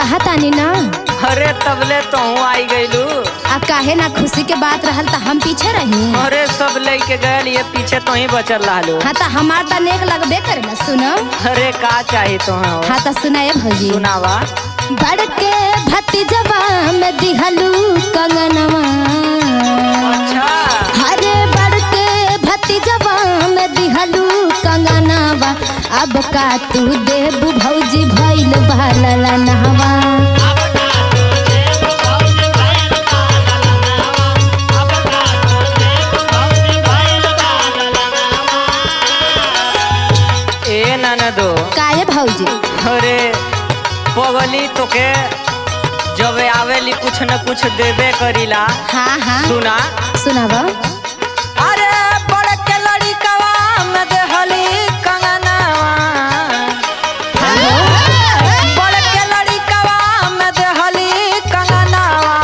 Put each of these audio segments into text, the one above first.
कहतानी ना। अरे तबले तो हूँ आई गईलू। आ काहे ना खुशी के बात रहल त हम पीछे रही। अरे सब लेके गए ये पीछे तो ही बचल रहलू। हाँ त हमार त नेक लगबे करेला। सुनो। अरे का चाही तो हाँ त सुनाए भौजी। सुनावा। बढ़ के भतीजवा में दिहलू कंगनवा। अच्छा। हरे बढ़ के भतीजवा में दिहलू कंगनवा। अब का तू देबू भौजी भइल बाललनवा। ए ननदो। काहे भौजी? अरे पगली तोके जब आवेली कुछ न कुछ देबे करीला। हाँ हाँ। सुना। सुनावा। अरे बड़ के लड़िकवा में देहली कंगनवा। बड़ के लड़िकवा में देहली कंगनवा।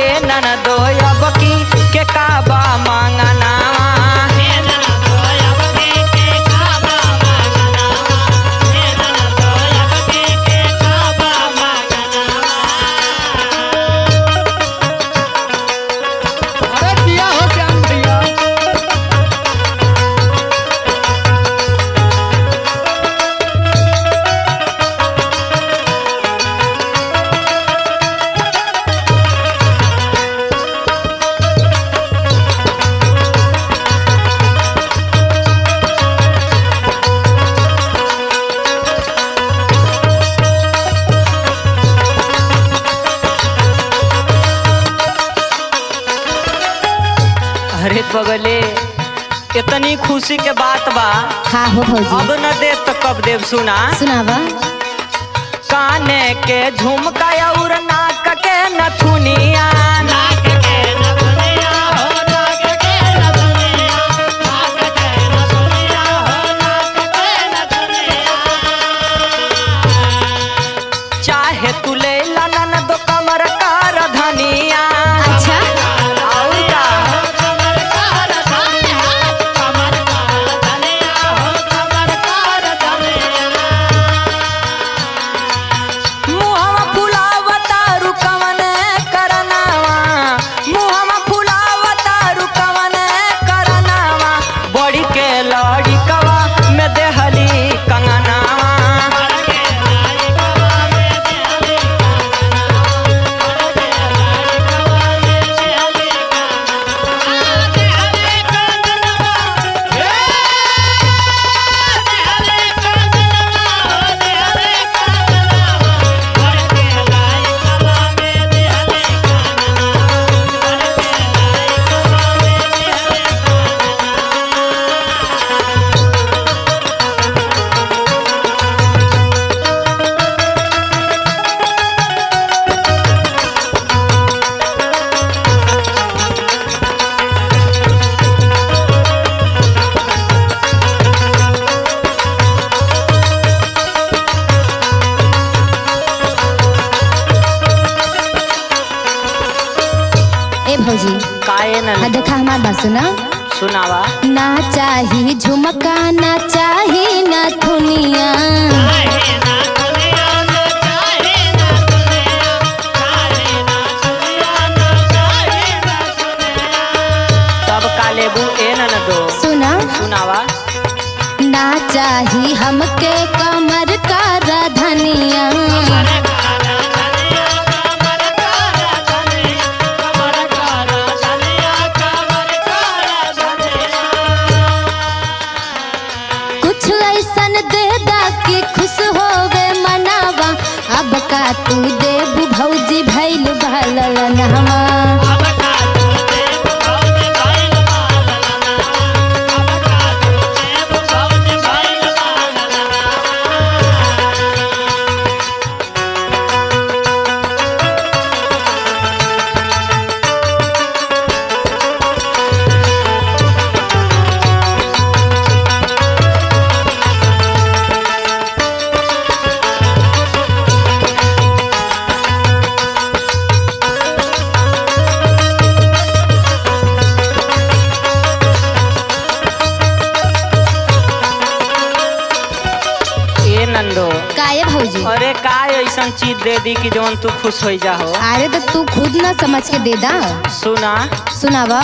ए ननदो अब की के काबा मांगनावा। अरे दिया हो श्याम भैया। अरे पगले इतनी खुशी के बात बा। हाँ हो भौजी। अब न देव तो कब देव? सुना। सुनावा। काने के झुमका और नाक के नथुनिया। चाहे तू ले ला ननद कमर कर धनिया। अच्छा। और का? मुहवा फुलावता रुकवन करनावा। मुहवा फुलावता रुकवन करनावा। बड़ी के लड़िकवा में देहली कंगनावा। ए भौजी। काहे हाँ ननद? देखा हमार बात सुना। सुनावा। ना चाही झुमका ना चाही ना थुनिया। तब का लेबू ए ननदो? सुना। सुनावा। ना चाही हमके कमर का धनिया। कुछ ऐसन दे दा कि खुश होवे दे दी कि जौन तू खुश हो जा हो। अरे तो तू खुद ना समझ के दे दा। सुना। सुनावा।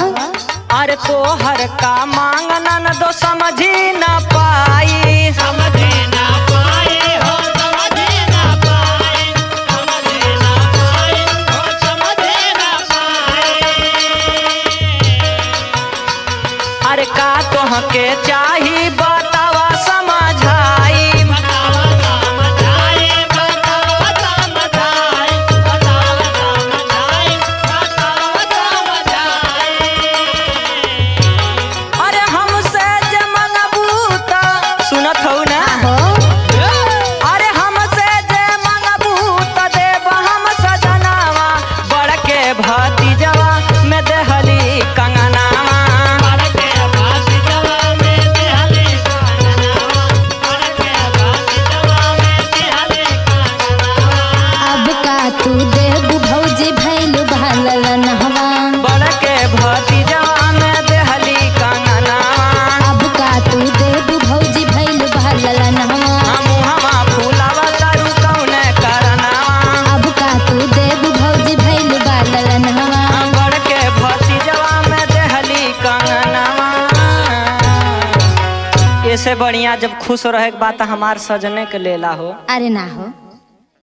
अरे तो हर का मांगना न दो समझी ना पाई। समझे ना पाए हो, समझे ना पाए, समझे ना पाए हो, समझे ना पाए। अरे का तोहके चाही बतावा समझाई। बतावा समझाए, बतावा समझाए, बतावा समझाए, बतावा समझाए। अरे हमसे जे मंगबू त सुनत हौ ना। हो। अरे हमसे जे मंगबू त देब हम सजनावा, बड़के भतीजवा में देहली कंगनावा। बड़के भतीजवा में देहली कंगनवा, बड़के भतीजवा में देहली कंगनवा। अब का तू देबू भौजी भैलू भालनहवा। बड़के भतीजवा में देहली कंगनावा। अब का तू देबू भौजी भैलू भालनहवा। हम हमा फूलावा तारू कौने करनावा। अब का तू देबू भौजी भैलू भालनहवा। बड़के भतीजवा में देहली कंगनावा। ऐसे बढ़िया जब खुश रहे के बात हमार सजने के लेला हो। अरे ना हो।